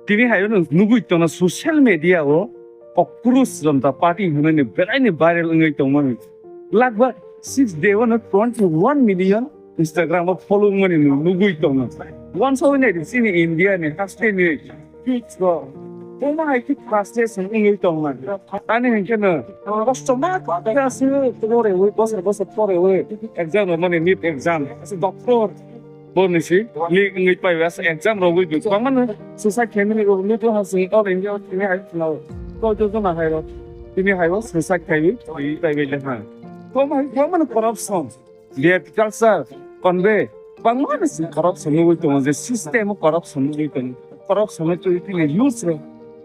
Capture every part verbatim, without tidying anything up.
Tini hai no nugui tongna social media o Kokrus Jonta Party hwnwi ni belai ni viral wngwi tongmani. Lagbak six day o no twenty one million Instagram o follow wngmani no nugui tongna. Wansa wngwi nai di chini India ni haste ni youth rok. Omo hai khe frustration wngwi tongmani. Tani hinkhe no kosto ma khe aswk pore wi bosor bosor pore wi exam rwmani NEET exam aswk doctor Bo ni si, leak wngwi pai asa exam rogwi di. Kwbangma no suicide family rok ni to ha sing all India tini hai no. Ko to to na hai ro. Tini hai ro suicide khai wi pai pai le ha. Kwbangma, kwbangma no corruption. Diet culture, convey. Kwbangma no si corruption wngwi tongo je system o corruption wngwi tongo. Corruption wngwi tini youth rok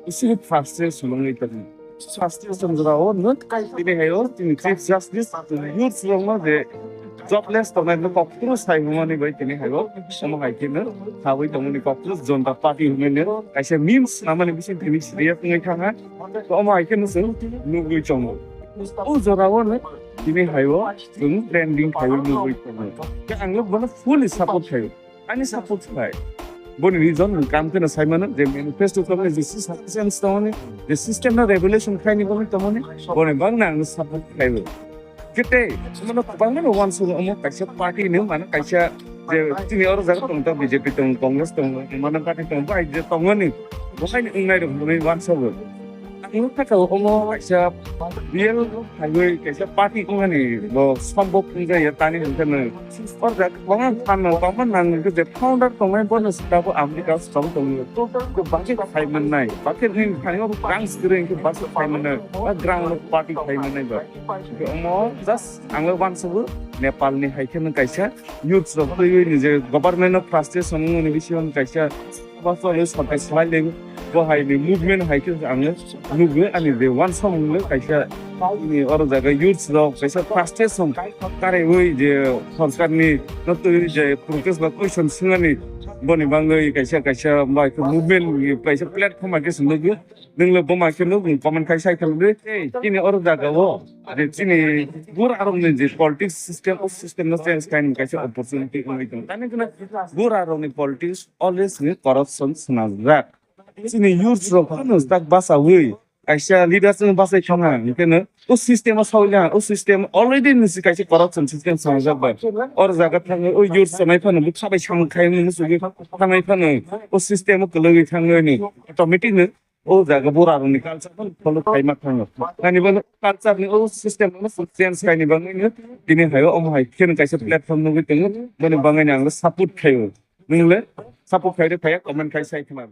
isi frustration wngwi tongo. Frustration jora o nwk tini hai o tini Chief Justice youth rok no je jobless tongnai no koktwma sai hwnmani bai tini hai o omo hai khe no sawi tongmani koktwma Jonta Party hwnwi no kaisa memes namani bising tini serious wngwi thangha. Omo hai khe no chwng nugwi tongo. O jora o no tini hai o chwng trending khai o nugwi tongo. Khe ang no bono fully support khai o. Ani support khai. Boni reason ang kam khe no sai mano je manifesto tongmani je sufficient tongmani je system no revolution khai ni boni tongmani boni bang na ang support khai bo. Kete mano kwbangma no wansa omo kaisa party ni mano kaisa je tini oro jaga tong ta B J P tong Congress tong mano party tong bai je tongmani bo khai ni wngnai rok boni wansa bo. Ang kha omo kaisa real highway kaisa party wngmani bo sombok wngya tani hwnkhe no. Or jak kwbangma phan no kwbangma nang hwnkhe je founder tongnai bono se tabuk America o strong tongo. Khe bakhe khai mannai, bakhe ring thani o rang swrwng khe bakhe khai mannai, ba ground o party khai mannai ba. Khe omo just ang le wansugo Nepal ni hai khe no kaisa youths rok twiwi ni je government o frustration wngmani bisingo kaisa Bachai satisfy le bo hai ni movement hai khe ang nugo ani de one song le kaisa ni oro jaga youths rok kaisa frustration karwi je sorkar ni no twi je protest ba question swngani boni bangwi kaisa kaisa bai movement ni kaisa platform hai khe nugo. Nwng le bo ma khe nuk comment khai sai thang de. Tini oro jaga o je chini bura rok ni je politics system o system no change khai ni kaisa opportunity wngwi tong. Tani khna bura rok ni politics always ni corruption swnamjak. Chini youths rok phano tak bachawi kaisa leaders no bachai thangha, hinkhe no o system o sawi le o system already ni si kaisa corruption system swnamjak bai. Or jaga thangwi o youths sanai phano bwkha bai samung khai muchugwi thangnai phano o system o kwlwgwi thangwi ni automatic no o jaga bura rok ni culture phano follow khai ma thango. Ani bo culture ni o system no change khai ni bangwi no tini hai o omo hai khe no kaisa platform nugwi tongo. Boni bangwi ni ang support khai o. Nwng le support khai de phaiya comment khai sai khna.